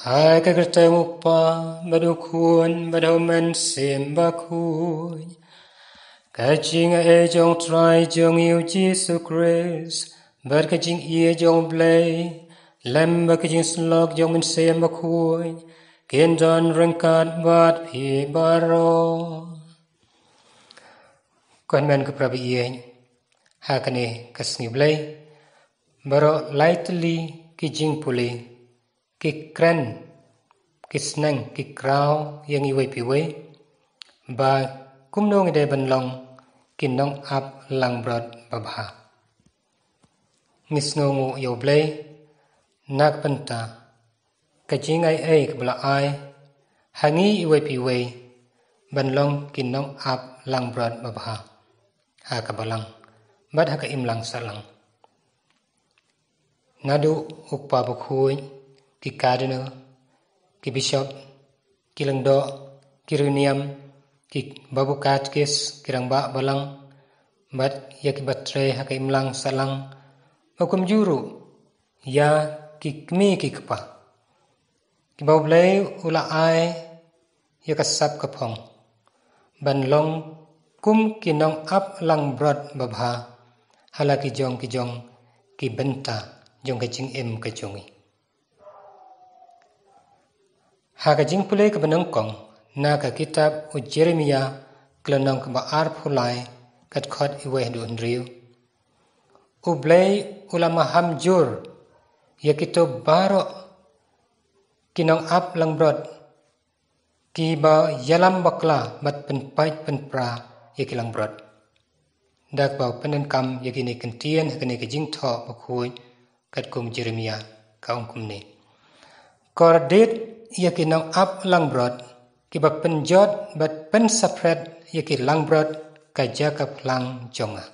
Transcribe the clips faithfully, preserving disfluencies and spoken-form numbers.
Ha ka kyrteng u Kpa, bad u Khun, bad u Mynsiem Bakhuid. Ka jingaiei jong u Trai jong ngi u Jisu Khrist, bad ka jingïeit jong u Blei, lem bad ka jingsyllok jong u Mynsiem Bakhuid, kin don ryngkat bad phi baroh. Ko hynmen ko para baieit, ha kane ka sngi Blei, baroh lai tylli ki jingpule, ki kren, ki sneng, ki kraw ïa ngi iwei pa iwei, ba kumno ngi dei ban long ki nongap langbrot babha. Ngi sngewnguh ïa u Blei na ka bynta ka jingaiei kaba u la ai ha ngi iwei pa iwei ban long ki nongap langbrot babha ha ka balang bad ha ka imlang sahlang. Naduh u Kpa Bakhuid, ki Cardinal, ki Bishop, ki Lyngdoh, ki Riewniam, ki Babu Katkis, ki Rangbah Balang, bad ïa kiba trei ha ka imlang sahlang, ba kumjuh ruh ïa ki kmie ki kpa, kiba u Blei u la ai ïa ka sap ka phong ban long kum ki nongap langbrot babha ha la ki jong ki jong ki bynta jong ka jingim ka jong ngi. Ha ka jingpule kaba nyngkong na ka kitab u Jeremiah, ka lynnong kaba arphew lai, ka dkhot iwei haduh hynriew, u Blei u la maham jur ïa kito baroh ki nongap langbrot kiba ïalam bakla bad pynpait pynpra ïa ki langbrot. Da kaba u pyndonkam ïa kine ki ktien ha kane ka jingthoh bakhuid, katkum u Jeremiah, ka ong kumne: Kordit ïa ki nongap langbrot kiba pynjot bad pynsaphriang ïa ki langbrot ka jaka phlang jong nga.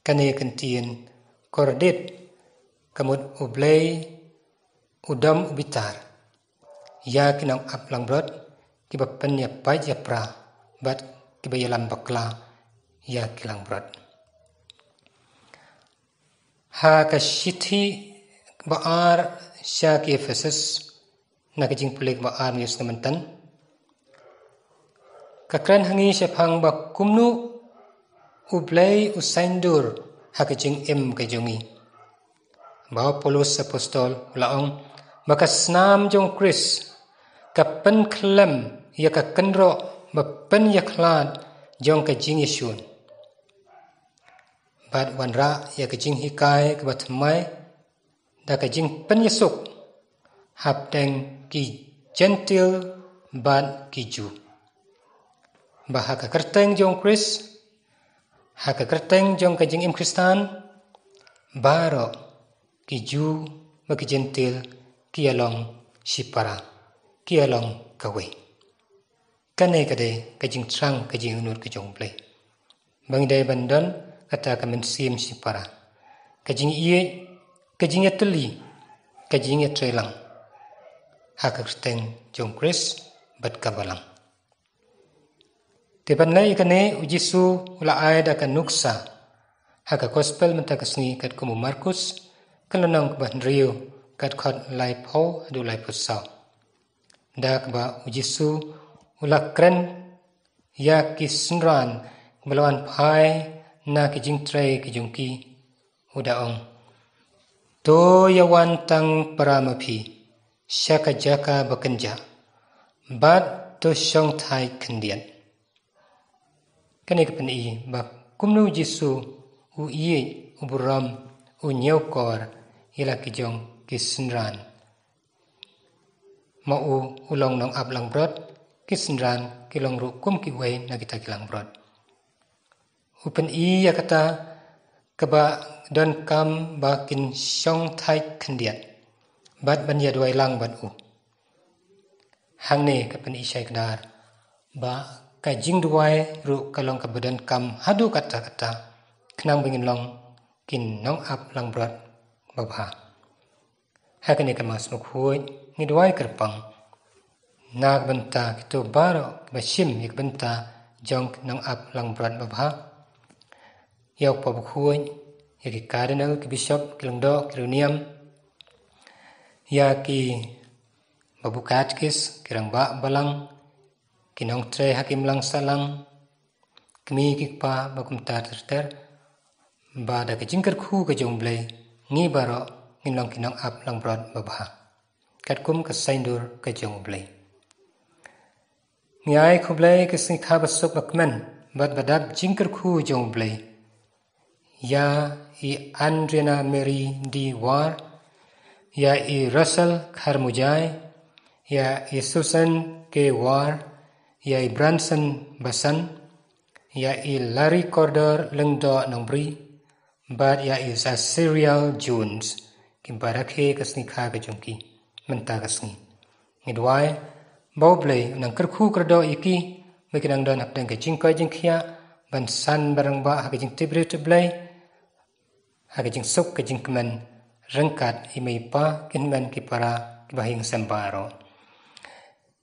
Kane ka ktien kordit ka mut u Blei u dom u bitar ïa ki nongap langbrot kiba pynïapait ïapra bad kiba ïalam bakla ïa ki langbrot. Ha ka shithi ba ar sha ki Ephesus, na ka jingpule ba ar ngi ïohsngew mynta, ka kren ha ngi shaphang ba kumno u Blei u saiñdur ha ka jingim ka jong ngi. Ba u Paulus Apostol u la ong ba ka snam jong u Khrist ka pynkhlem ïa ka kynroh ba pynïakhlad jong ka jingïashun, bad wanrah ïa ka jinghikai kaba thymmai da ka jingpynïasuk hapdeng ki Jentil bad ki Jiw. Ba ha ka kyrteng jong u Khrist, ha ka kyrteng jong ka jingim Khristan, baroh ki Jiw bad ki Jentil ki ïalong shipara, ki ïalong kawei. Kane ka dei ka jingthrang, ka jingangnud ka jong u Blei, ba ngi dei ban don kata ka mynsiem shipara, ka jingïeit, ka jingïatylli, ka jingïatreilang ha ka kyrteng jong u Khrist bad ka balang. Te ban leh ïa kane, u Jisu u la ai da ka nuksa ha ka Gospel mynta ka sngi katkum u Markus, ka lynnong kaba hynriew, ka dkhot laiphew haduh laiphew saw. Da kaba u Jisu u la kren ïa ki synran ba la wan phai na ki jingtrei ki jong ki, u da ong: To ïa wan tang para ma phi sha ka jaka ba kynjah, bad to shongthait khyndiat. Kane ka pyni ba kumno u Jisu u ïeit, u burom, u ñiewkor ïa la ki jong ki synran. Ma u u long nongap langbrot, ki synran ki long ruh kum kiwei na kita ki langbrot. U pyni ïa kata kaba donkam ba kin shongthait khyndiat bad ban ïaduwai lang bad u. Hangne ka pyni shai kdar ba ka jingduwai ruh ka long kaba donkam haduh katta katta, khnang ba ngin long ki nongap langbrot babha. Ha kane ka Mass Bakhuid ngi duwai kyrpang na ka bynta kito baroh kiba shim ïa ka bynta jong ki nongap langbrot babha, ïa u Kpa Bakhuid, ïa ki Cardinal, ki Bishop, ki Lyngdoh, ki Riewniam, ïa ki Babu katkis, ki rangbah balang, ki nongtrei ha ki imlang sahlang, kmie ki kpa ba kumta ter ter, ba da ka jingkyrkhu ka jong U Blei, ngi baroh ngin long ki nongap langbrot babha. Katkum ka saiñdur ka jong U Blei. Ngi ai khublei ka sngi kha basuk bakmen bad badap jingkyrkhu jong U Blei. Ïa i Andriana Mary D War, ïa i Russell Kharmujai, ïa i Susan K War, ïa i Branson Basan, ïa i Larry Kordor Lyngdoh Nongbri, bad ïa i Zasiriel Jones, ki ba rakhe ka sngi kha ka jong ki mynta ka sngi. Ngi duwai ba U Blei un nang kyrkhu kyrdoh ïa ki, ba ki nang don hapdeng ka jingkoit jingkhiah, ban san bad rangbah ha ka jingtip briew tip Blei, ha ka jingsuk ka jingkmen, ryngkat i mei i pa, ki hynmen ki para, ki bahaïing sem baroh.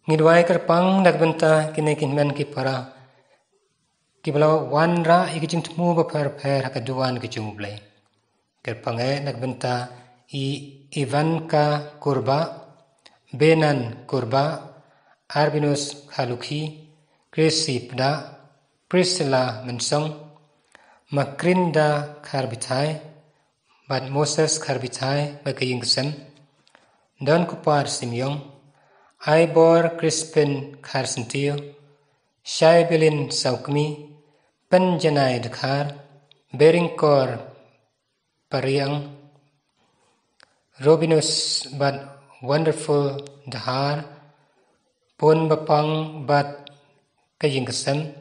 Ngi duwai kyrpang da ka bynta kine ki hynmen ki para, ki ba la wanrah ïa ki jingthmu bapher bapher ha ka duwan ka jong U Blei. Kyrpang eh na ka bynta i Ivanka Kurba, Benan Kurba, Arbinus Kharlukhi, Gracie Pda, Priscilla Mynsong, Makrinda Kharbithai, bad Moses Kharbithai bad ka ïing ka sem, Don Kupar Simiong, Aibor Crispin Kharsyntiew, Shaibilin Saukmi, Penjanai Dkhar, Beringkor Pariang, Robinus bad Wonderful Dkhar, Pun Bapang bad ka ïing ka sem,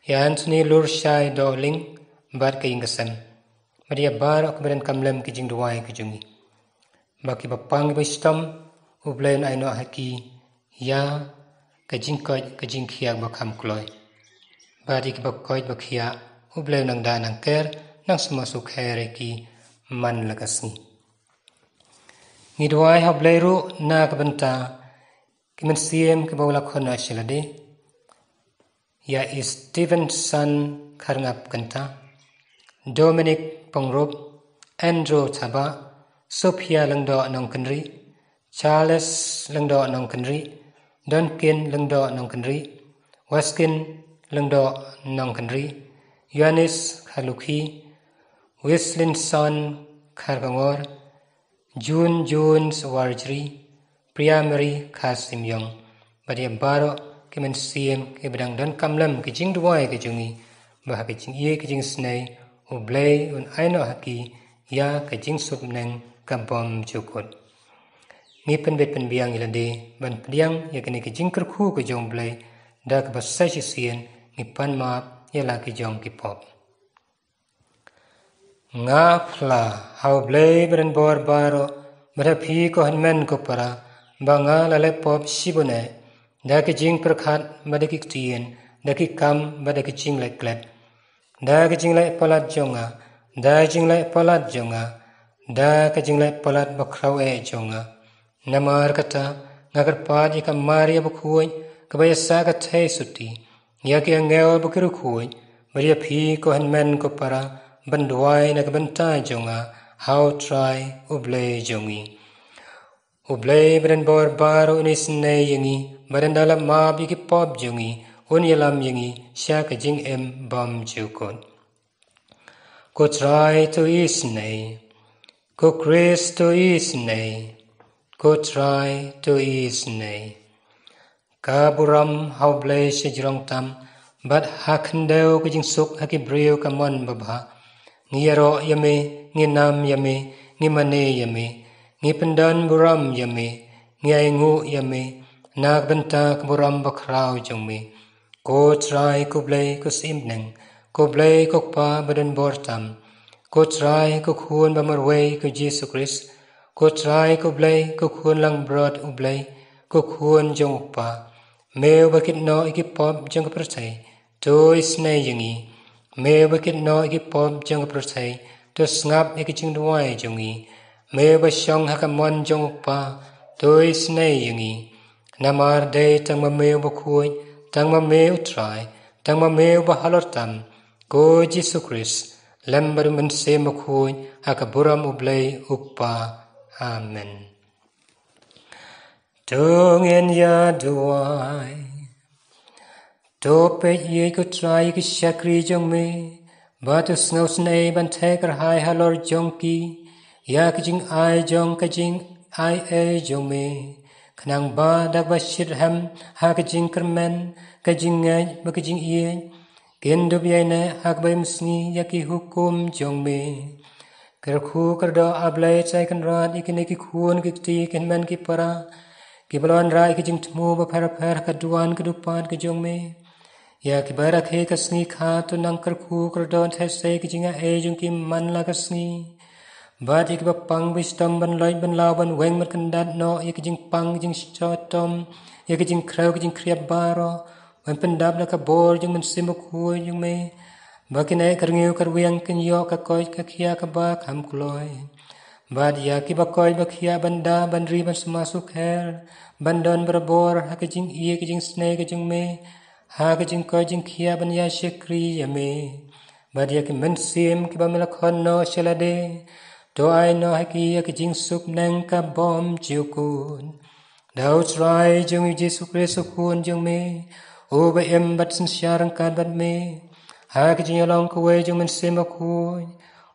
ïa Anthony Lurshai Dohling bad ka ïing ka sem, bad ïa baroh ki ba donkam lem ki jingduwai ka jong ngi. Ba ki ba pang ki ba shitom, U Blei un ai noh ha ki ïa ka jingkoit ka jingkhiah ba kham kloi. Bad ïa ki ba koit ba khiah, U Blei un nang da nang ker, nang sngewsuk kher ïa ki man la ka sngi. Ngi duwai ha U Blei ruh na ka bynta ki mynsiem ki ba u la khot noh sha lade. Ïa i Stevenson Kharngap Kynta, Dominic Pyngrope, Andrew Thabah, Sophia Lyngdoh Nongkynrih, Charles Lyngdoh Nongkynrih, Donkin Lyngdoh Nongkynrih, Waskin Lyngdoh Nongkynrih, Ïoannis Kharlukhi, Weslinson Kharkongor, June Jones Warjri, Priya Mary Kharsymiong, bad ïa baroh ki mynsiem ki ba dang donkam lem ki jingduwai ki jong ngi, ba ha ki jingïeit ki jingisnei, U Blei un ai noh ha ki ïa ka jingsuk bneng ka bymjukut. Ngi pynbeit pynbiang ïa lade, ban pdiang ïa kane ka jingkyrkhu ka jong U Blei, da kaba sa shisien ngi pan map ïa la ki jong ki pop. Nga phla ha U Blei ba donbor baroh, bad ha phi ko hynmen ko para, ba nga la leh pop shibun eh, da ki jingpyrkhat bad da ki ktien, da ki kam bad da ki jingleh klet. Da ki jingleh palat jong nga, da ki jingleh palat jong nga, da ki jingleh palat bakhraw eh jong nga. Namar kata, nga kyrpad ïa ka Maria bakhuid, kaba ïa sah ka thei suti, ïa ki angel bad ki riewkhuid, bad ïa phi ko hynmen ko para, ban duwai na ka bynta jong nga ha U Trai U Blei jong ngi. U Blei ba donbor baroh un isynei ïa ngi, bad ynda la map ïa ki pop jong ngi, un ïalam ïa ngi sha ka jingim bymjukut. Ko Trai to isynei, ko Khrist to isynei, ko Trai to isynei. Ka burom ha U Blei shajrong tam, bad ha khyndew ka jingsuk ha ki briew ka mon babha. Ngi ïaroh ïa me, ngi nam ïa me, ngi mane ïa me, ngi pyndon burom ïa me, ngi ainguh ïa me, na ka bynta ka burom bakhraw jong me. Ko Trai ko Blei ko symbneng, ko Blei ko Kpa ba donbor tam, ko Trai ko Khun ba marwei ko Jisu Khrist, ko Trai ko Blei ko Khun langbrot U Blei, ko Khun jong U Kpa. Me uba kit noh ïa ki pop jong ka pyrthei, to isynei ïa ngi. Me uba kit noh ïa ki pop jong ka pyrthei, to sngap ïa ki jingduwai jong ngi. Me uba shong ha ka mon jong U Kpa, to isynei ïa ngi. Namar dei tang ma me uba khuid, tang ma me U Trai, tang ma me uba halor tam, ko Jisu Khrist, lem bad U Mynsiem Bakhuid, ha ka burom U Blei U Kpa. Amen. To ngin ïa duwai. To peit ïa ki trai ki shakri jong me, bad to sngewsynei ban theh kyrhai halor jong ki ïa ka jingai jong ka jingai ei jong me, khnang ba da kaba shitrhem ha ka jingkyrmen, ka jingngeit bad ka jingïeit, kin dup ïaineh ha kaba ïohsngew ïa ki hukum jong me. Kyrkhu kyrdoh, A Blei Trai Kynrad, ïa kine ki khun ki kti, ki hynmen ki para, kiba la wanrah ïa ka jingthmu bapher bapher ha ka duwan ka dupat ka jong me. Ïa kiba rakhe ka sngi kha, to nang kyrkhu kyrdoh, theh sei ka jingai jong ki man la ka sngi. Bad ïa kiba pang ba shitom ban lait ban law, ban weng ban kyndat noh ïa ka jingpang, ka jingshitom, ïa ka jingkhrew ka jingkhriat baroh, ban pyndap da ka bor jong u Mynsiem Bakhuid jong me, ba kin ïa kyrngiu kyrwiang, kin ïoh ka koit ka khiah kaba kham kloi. Bad ïa kiba koit ba khiah ban da ban ri ban sma sukher, ban don barabor ha ka jingïeit ka jingisynei ka jong me, ha ka jingkoit jingkhiah ban ïa shakri ïa me. Bad ïa ki mynsiem kiba me la khot noh sha lade, to ai noh ha ki ïa ka jingsuk bneng ka bymjukut. Da U Trai jong ngi U Jisu Khrist U Khun jong me, uba im bad synshar ryngkat bad me, ha ka jingïalong kawei jong U Mynsiem Bakhuid,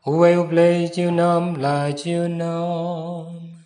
uwei U Blei junom la junom.